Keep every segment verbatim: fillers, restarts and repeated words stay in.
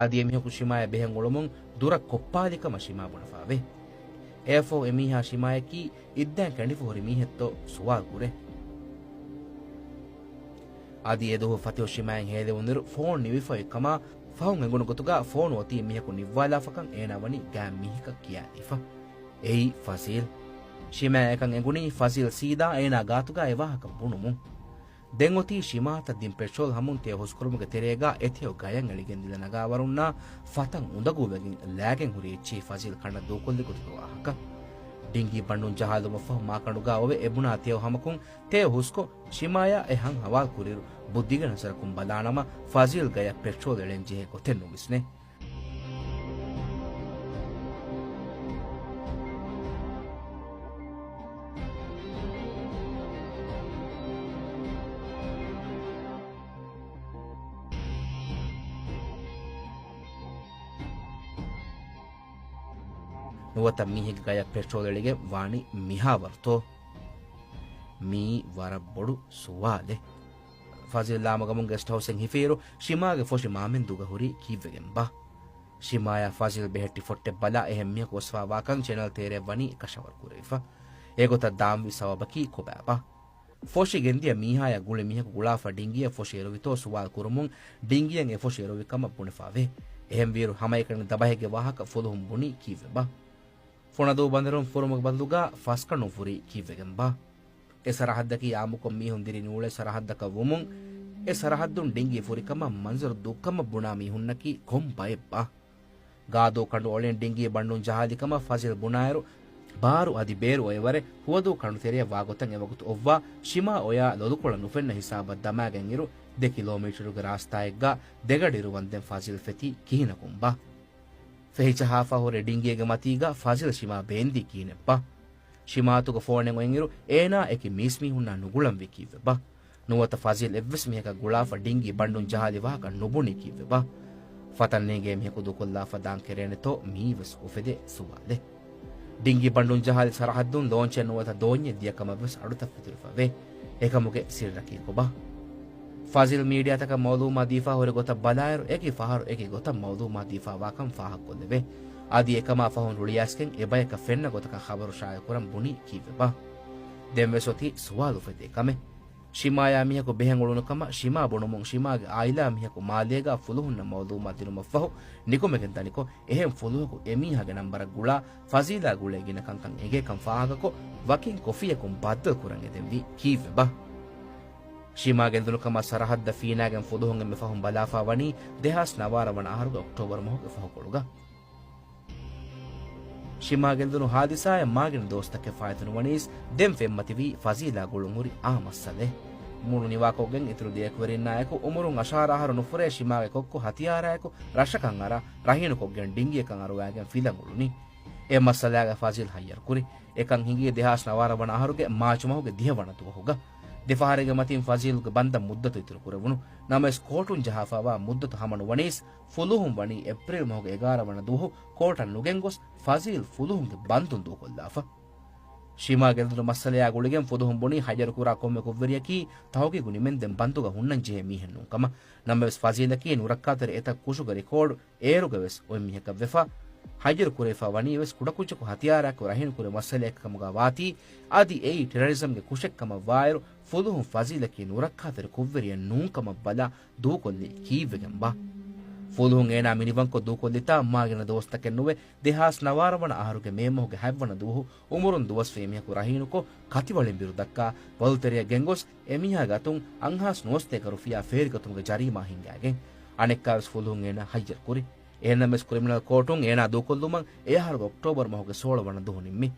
އަދި އެމީހަކު ޝިމާޔާ ބެހެން އުޅުމުން ދުރަށް ކޮށްޕާލިކަމަށް ޝިމާ ބުނެފައިވޭ. އެއަށްފަހު އެމީހާ ޝިމާޔަކީ އިއްދައިން ކެނޑިފަ ހުރި މީހެއްތޯ ސުވާލު ކުރޭ. އަދި އެދުވަހު ފަތިހު ޝިމާޔަށް ހޭލެވުނުއިރު ފޯނު ނިވިފައި ކަމާ ފަހުން އެނގުނު ގޮތުގަ ފޯނު އޮތީ މީހަކު ނިއްވާލާފަކަން އޭނާ ވަނީ ގާތް މީހަކަށް ކިޔާދީފަ. އެއީ ފަޒީލް. ޝިމާޔަށް އެކަން އެނގުނީ ފަޒީލް ސީދާ އޭނާ ގާތުގަ އެ ވާހަކަ ބުނުމުން. ދެން އޮތީ ޝިމާތަށް ދިން ޕެޓްރޯލް ހަމުން ތޭ ހުސްކުރުމުގެ ތެރޭގަ އެތެޔޮ ގަޔަށް އެޅިގެން ދިލަ ނަގާވަރުންނާ ފަތަން އުނދަގޫވެގެން ލާގެން ހުރި އެއްޗެހި ފަޒީލް ކަނޑަށް ދޫކޮށްލި ގޮތުގެ ވާހަކަ. ޑިންގީ ބަނޑުން ޖަހާލުމަށްފަހު މާކަނޑުގަ އޮވެ އެބުނާ ތެޔޮ ހަމަކުން ތެޔޮ ހުސްކޮށް، ޝިމާޔާ އެ ހަން ހަވާލު ކުރިއިރު ބުއްދިގެ ނަޒަރަކުން ބަލާނަމަ، ފަޒީލް ގަޔަށް ޕެޓްރޯލް އެޅެން ޖެހޭ ގޮތެއް ނުވިސްނޭ. ނުވަތަ މީހެއްގެ ގަޔަށް ޕެޓްރޯލް އެޅިގެން ވާނީ މިހާވަރުތޯ؟ މިއީ ވަރަށް ބޮޑު ސުވާލެއް. ފަޒީލް ލާމުގަމުން ގެސްޓް ހައުސްއިން ހިފިއިރު، ޝިމާގެ ފޮށި މާމެންދޫގަ ހުރީ ކީއްވެގެންބާ؟ ޝިމާޔާ ފަޒީލް ބެހެއްޓި ފޮށްޓެއް ބަލާ އެހެން މީހަކު އޮއްސަވާ ވާކަން ޗެނަލް ތޭރައަށް ވަނީ ކަށަވަރު ކުރެވިފަ. އެގޮތަށް ދާންވީ ސަބަބަކީ ކޮބާބާ؟ ފޮށި ގެންދިޔަ މީހާޔާ ގުޅި މީހަކު ގުޅާފަ ޑިންގީއަށް ފޮށި އެރުވިތޯ ސުވާލު ކުރުމުން، ޑިންގީއަށް އެ ފޮށި އެރުވި ކަމަށް ބުނެފަވޭ. އެހެންވީއިރު، ހަމައެކަނި ދަބަހެއްގެ ވާހަކަ ފުލުހުން ބުނީ ކީއްވެބާ؟ ފޮނަދޫ ބަނދަރުން ފުރުމުގެ ބަދަލުގަ ފަސްކަނޑުން ފުރީ ކީއްވެގެންބާ؟ އެ ސަރަހައްދަކީ އާއްމުކޮށް މީހުން ދިރި ނޫޅޭ ސަރަހައްދަކަށް ވުމުން، އެ ސަރަހައްދުން ޑިންގީ ފުރިކަމަށް މަންޒަރު ދޫކަމަށް ބުނާ މީހުންނަކީ ކޮން ބައެއްބާ؟ ގާދޫ ކަނޑު އޮޅިން ޑިންގީ ބަނޑުން ޖަހާލިކަމަށް ފަޒީލް ބުނާއިރު، ބާރު އަދި ބޭރު އޮއެވަރެ ހުވަދޫ ކަނޑު ތެރެއަށް ވާގޮތަށް އެވަގުތު އޮއްވާ ޝިމާ އޮޔާ ލޮލުކޮޅަށް ނުފެންނަ ހިސާބަށް ދަމާގެންއިރު، ދެ ކިލޯމީޓަރުގެ ރާސްތާއެއްގަ ދެގަޑިއިރު ވަންދެން ފަޒީލް ފެތީ ކިހިނަކުންބާ؟ ފެހިޖަހާފަ ހުރި ޑިންގީގެ މަތީގަ ފަޒީލް ޝިމާ ބޭންދީ ކިހިނެއްބާ؟ ޝިމާއަތުގަ ފޯނެއް އޮތްއިރު އޭނާ އެކި މީސްމީހުންނާ ނުގުޅަންވީ ކީއްވެބާ؟ ނުވަތަ ފަޒީލް އެއްވެސް މީހަކަށް ގުޅާފަ ޑިންގީ ބަނޑުން ޖަހާލި ވާހަކަ ނުބުނީ ކީއްވެބާ؟ ފަތަން ނޭނގޭ މީހަކު ދޫކޮށްލާފަ ދާން ކެރޭނެތޯ މިއީވެސް އުފެދޭ ސުވާލެއް. ޑިންގީ ބަނޑުން ޖަހާލި ސަރަހައްދުން ލޯންޗެއް ނުވަތަ ދޯންޏެއް ދިޔަ ކަމަށް ވެސް އަޑުތައް ފެތުރިފަވޭ. އެކަމުގެ ސިއްރަކީ ކޮބާ؟ ފަޒީލް މީޑިއާތަކަށް މައުލޫމާތު ދީފާ ހުރި ގޮތަށް ބަލާއިރު، އެކި ފަހަރު އެކި ގޮތަށް މައުލޫމާތު ދީފާވާކަން ފާހަގަކޮށްލެވޭ. އަދި އެކަމާ ފަހުން ރުޅިއައިސްގެން އެބަޔަކަށް ފެންނަ ގޮތަކަށް ޚަބަރު ޝާއިޢުކުރަން ބުނީ ކީއްވެބާ؟ ދެންވެސް އޮތީ ސުވާލު އުފެދޭ ކަމެއް. ޝިމާޔާ މީހަކު ބެހެން އުޅުނު ކަމަށް ޝިމާ ބުނުމުން، ޝިމާގެ އާއިލާ މީހަކު މާލޭގަ ފުލުހުންނަށް މައުލޫމާތު ދިނުމަށްފަހު ނިކުމެގެން ދަނިކޮށް، އެހެން ފުލުހަކު އެމީހާގެ ނަންބަރަށް ގުޅާ ފަޒީލާ ގުޅޭ ގިނަ ކަންކަން އެނގޭކަން ފާހަގަކޮށް، ވަކިން ކޮފީއަކުން ބައްދަލު ކުރަން އެދެންވީ ކީއްވެބާ؟ ޝިމާ ގެންދުނު ކަމަށް ސަރަހައްދަށް ފީނާގެން ފުލުހުން އެންމެ ފަހުން ބަލާފާ ވަނީ ދެހާސް ނަވާރަ ވަނަ އަހަރުގެ އޮކްޓޯބަރު މަހުގެ ފަހުކޮޅުގަ. ޝިމާ ގެންދުނު ހާދިސާއަށް މާގިނަ ދުވަސްތަކެއް ފާއިތުނުވަނީސް، ދެން ފެންމަތިވީ ފަޒީލާ ގުޅުން ހުރި އާ މައްސަލައެއް. މޫނު ނިވާކޮށްގެން އިތުރު ދެ އެކުވެރިންނާއެކު އުމުރުން އަށާރަ އަހަރު ނުފުރޭ ޝިމާގެ ކޮއްކޮ ހަތިޔާރާއެކު ރަށަކަށް އަރާ، ރަހީނުކޮށްގެން ޑިންގީއަކަށް އަރުވާގެން ފިލަން އުޅުނީ. އެ މައްސަލާގަ ފަޒީލް ހައްޔަރުކުރި. އެކަން ހިނގީ ދެހާސް ނަވާރަ ވަނަ އަހަރުގެ މާޗު މަހުގެ ދިހަ ވަނަ ދުވަހުގަ. ދެ ފަހަރެއްގެ މަތިން ފަޒީލްގެ ބަންދަށް މުއްދަތު އިތުރު ކުރެވުނު. ނަމަވެސް ކޯޓުން ޖަހާފާވާ މުއްދަތު ހަމަ ނުވަނީސް، ފުލުހުން ވަނީ އޭޕްރީލް މަހުގެ އެގާރަ ވަނަ ދުވަހު ކޯޓަށް ނުގެންގޮސް، ފަޒީލް ފުލުހުންގެ ބަންދުން ދޫކޮށްލާފަ. ޝިމާ ގެންދުނު މައްސަލަޔާ ގުޅިގެން ފުލުހުން ބުނީ ހައްޔަރުކުރާ ކޮންމެ ކުށްވެރިޔަކީ ތަހުގީގު ނިމެންދެން ބަންދުގަ ހުންނަން ޖެހޭ މީހެއް ނޫން ކަމަށް. ނަމަވެސް ފަޒީލަކީ ނުރައްކާތެރި އެތައް ކުށުގެ ރެކޯޑު އޭރުގަވެސް އޮތް މީހަކަށް ވެފަ، ހައްޔަރު ކުރެވިފަ ވަނީވެސް ކުޑަކުއްޖަކު ހަތިޔާރާއެކު ރަހީނު ކުރި މައްސަލައެއް ކަމުގަ ވާތީ، އަދި އެއީ ޓެރަރިޒަމްގެ ކުށެއް ކަމަށް ވާއިރު، ފުލުހުން ފަޒީލަކީ ނުރައްކާތެރި ކުށްވެރިއެއް ނޫން ކަމަށް ބަލާ ދޫކޮށްލީ ކީއްވެގެންބާ؟ ފުލުހުން އޭނާ މިނިވަންކޮށް ދޫކޮށްލިތާ މާގިނަ ދުވަސްތަކެއް ނުވެ، ދެހާސް ނަވާރަ ވަނަ އަހަރުގެ މޭ މަހުގެ ހަތްވަނަ ދުވަހު އުމުރުން ދުވަސްވީ މީހަކު ރަހީނުކޮށް، ކަތިވަޅިން ބިރުދައްކާ، ބަލުތެރެއަށް ގެންގޮސް، އެމީހާގެ އަތުން އަށްހާސް ނުވަސަތޭކަ ރުފިޔާ ފޭރިގަތުމުގެ ޖަރީމާ ހިންގާގެން. އަނެއްކާވެސް ފުލުހުން އޭނާ ހައްޔަރުކުރި. އެހެންނަމަވެސް ކްރިމިނަލް ކޯޓުން އޭނާ ދޫކޮށްލުމަށް އެ އަހަރުގެ އޮކްޓޯބަރު މަހުގެ ސޯޅަ ވަނަ ދުވަހު ނިންމި.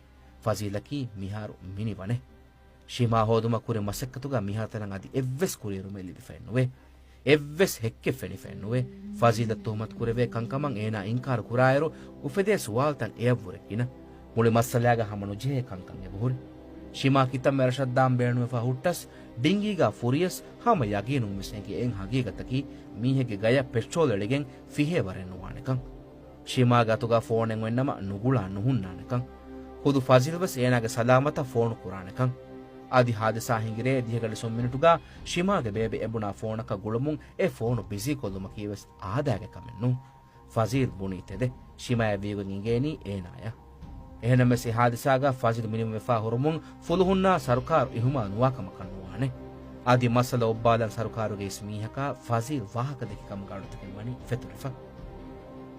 ފަޒީލަކީ މިހާރު މިނިވަނެއް. ޝިމާ ހޯދުމަށް ކުރި މަސައްކަތުގަ މިހާތަނަށް އަދި އެއްވެސް ކުރިއެރުމެއް ލިބިފައެއް ނުވޭ. އެއްވެސް ހެއްކެއް ފެނިފައެއް ނުވޭ. ފަޒީލަށް ތުހުމަތު ކުރެވޭ ކަންކަމަށް އޭނާ އިންކާރު ކުރާއިރު، އުފެދޭ ސުވާލުތައް އެޔަށްވުރެ ގިނަ. މުޅި މައްސަލާގަ ހަމަ ނުޖެހޭ ކަންކަން އެބަހުރި. ޝިމާ ކިތަންމެ ރަށަށް ދާން ބޭނުންވެފަ ހުއްޓަސް، ޑިންގީގަ ފުރިޔަސް ހަމަ ޔަގީނުންވެސް އެނގި އެއް ހަގީގަތަކީ މީހެއްގެ ގަޔަށް ޕެޓްރޯލް އެޅިގެން ފިހޭވަރެއް ނުވާނެކަން. ޝިމާގެ އަތުގަ ފޯނެއް އޮތްނަމަ ނުގުޅާ ނުހުންނާނެކަން. ޚުދު ފަޒީލްވެސް އޭނާގެ ސަލާމަތަށް ފޯނު ކުރާނެކަން. އަދި ހާދިސާ ހިނގިރޭ ދިހަގަޑި ސުން މިނިޓުގަ ޝިމާގެ ބޭބެ އެބުނާ ފޯނަކަށް ގުޅުމުން އެ ފޯނު ބިޒީ ކޮށްލުމަކީވެސް އާދައިގެ ކަމެއް ނޫން. ފަޒީލް ބުނީ ތެދެއް ޝިމާޔަށް ވީގޮތް އިނގޭނީ އޭނާޔަށް. އެހެންނަމަވެސް އެ ހާދިސާގަ ފަޒީލް މިނިވަންވެފާ ހުރުމުން ފުލުހުންނާ ސަރުކާރު އިހުމާލު ނުވާ ކަމަކަށް ނުވާނެ. އަދި މައްސަލަ އޮއްބާލަން ސަރުކާރުގެ އިސް މީހަކާ ފަޒީލް ވާހަކަ ދެއްކި ކަމުގެ އަޑުތަކެއް ވަނީ ފެތުރެފަ.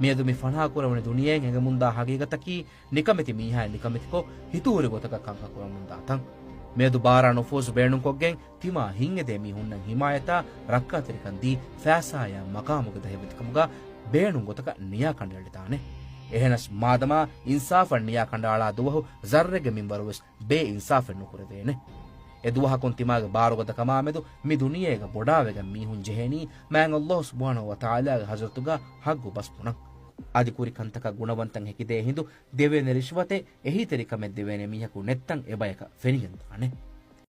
މިއަދު މި ފަނާކުރެވުނު ދުނިޔެއިން އެނގެމުންދާ ހަގީގަތަކީ ނިކަމެތި މީހާއަށް ނިކަމެތިކޮށް ހިތުހުރި ގޮތަކަށް ކަންކަން ކުރަމުންދާތަން. މިއަދު ބާރާ ނުފޫޒު ބޭނުންކޮށްގެން ތިމާ ހިތްއެދޭ މީހުންނަށް ހިމާޔަތާ ރައްކާތެރިކަން ދީ ފައިސާއާ މަގާމުގެ ދަހިވެތިކަމުގަ ބޭނުން ގޮތަކަށް ނިޔާ ކަނޑައެޅިދާނެ. އެހެނަސް މާދަމާ އިންސާފަށް ނިޔާ ކަނޑައަޅާ ދުވަހު ޒައްރެއްގެ މިންވަރުވެސް ބޭ އިންސާފެއް ނުކުރެވޭނެ. އެ ދުވަހަކުން ތިމާގެ ބާރުގަދަކަމާމެދު މި ދުނިޔޭގަ ބޮޑާވެގެން މީހުން ޖެހޭނީ މާތް ﷲ ސުބްޙާނަހޫ ވަތަޢާލާގެ ޙަޟްރަތުގަ ޙައްޤު ބަސް ބުނަން. އަދި ކުރި ކަންތަކަށް ގުނަވަންތައް ހެކިދޭ ހިނދު ދެވޭނެ ރިޝްވަތެއް އެހީތެރިކަމެއް ދެވޭނެ މީހަކު ނެތްތަން އެބަޔަކަށް ފެނިގެންދާނެ.